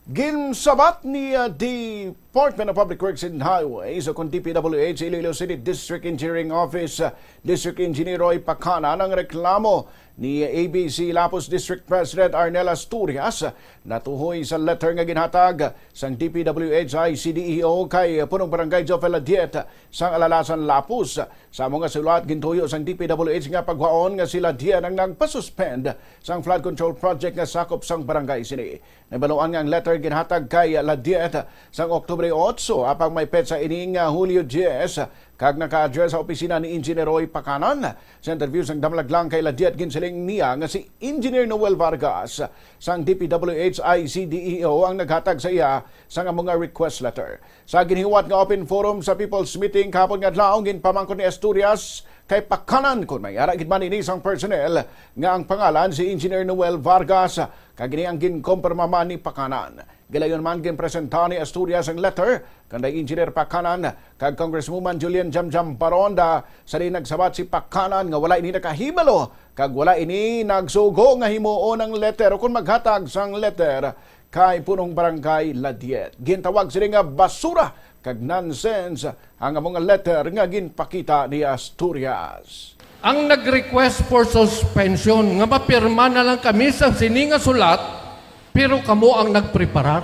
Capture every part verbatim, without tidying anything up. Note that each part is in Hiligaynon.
Ginsabat ni, uh, Department of Public Works and Highways o kon D P W H Iloilo City District Engineering Office, uh, District Engineer Roy Pacanan ang reklamo ni A B C Lapuz District President Arnel Asturias, uh, natuhoy sa letter nga ginhatag sang D P W H I C D E O kay Punong Barangay Jovel Ladiet sang Alalasan, Lapuz. Sa amo nga sulat, gintuyo sang D P W H nga pagwaon nga si Ladiet ang nagpasuspend sang flood control project nga sakop sang barangay sini. Nabaluan nga ang letter ginhatag kay Ladiet sang Oktubre otso, apang may petsa ini nga Hulyo diyes, kag naka-address sa opisina ni Engineer Roy Pacanan. Sa interview sang Damlag Lang kay Ladiet, ginsiling niya nga si Engineer Noel Vargas sang D P W H I C D E O ang naghatag sa iya sang amo nga request letter. Sa ginhiwat nga open forum sa People's Meeting kahapon nga adlaw, ginpamangkot ni Asturias kay Pacanan kon may ara gid man ini sang personnel nga ang pangalan si Engineer Noel Vargas, kag ini ang ginkumpirma man ni Pacanan. Gilayon man, ginpresenta ni Asturias ang letter kanday Engineer Pacanan kag Congresswoman Julian Jamjam Baronda, sa diin nagsabat si Pacanan nga wala ini nakahibalo kag wala ini nagsugo nga himuon ang letter o kon maghatag sang letter kay Punong Barangay Ladiet. Gintawag sini nga basura kag nonsense ang amo nga letter nga ginpakita ni Asturias. Ang nag-request for suspension nga mapirma na lang kami sa sini nga sulat, pero kamo ang nagpreparar.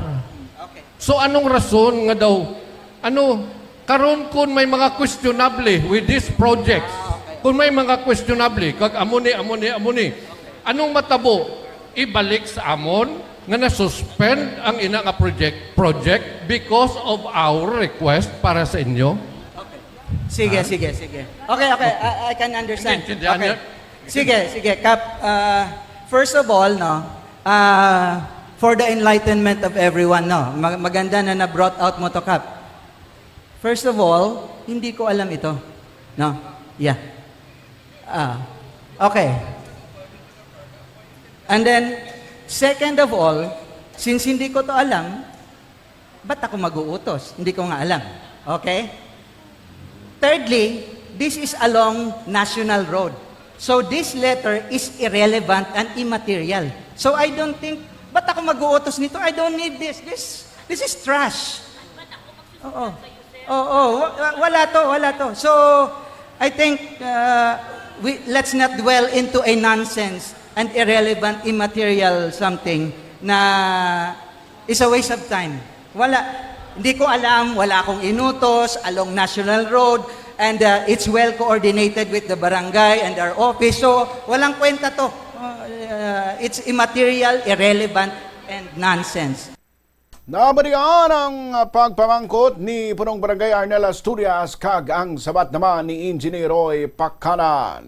Okay. So, anong rason nga daw, ano, karon kun may mga questionable with this project, Ah, okay. kun may mga questionable, kag amo ni, amo ni, amo ni, anong matabo? Ibalik sa amon nga na-suspend ang ina nga project, project because of our request para sa inyo? Okay. Sige, sige, sige. Okay, okay. I, I can understand. Naiintindihan Okay. niya? Sige, sige, Kap. Uh, first of all, no, uh, for the enlightenment of everyone, no, mag- maganda na na-brought out mo to, Kap. First of all, hindi ko alam ito. No? Yeah. Ah, okay. And then, second of all, since hindi ko to alam, ba't ako mag-uutos? Hindi ko nga alam. Okay? Thirdly, this is along national road. So this letter is irrelevant and immaterial. So I don't think, ba't ako mag-uutos nito? I don't need this. This, this is trash. Oo. Oo, wa- wa- wala to, wala to. So, I think uh, we, let's not dwell into a nonsense and irrelevant, immaterial something na is a waste of time. Wala. Hindi ko alam, wala akong inutos along National Road, and uh, it's well coordinated with the barangay and our office. So, walang kwenta to. Uh, it's immaterial, irrelevant, and nonsense. Nabatian ang pagpamangkot ni Punong Barangay Arnel Asturias kag ang sabat naman ni Engineer Roy Pacanan.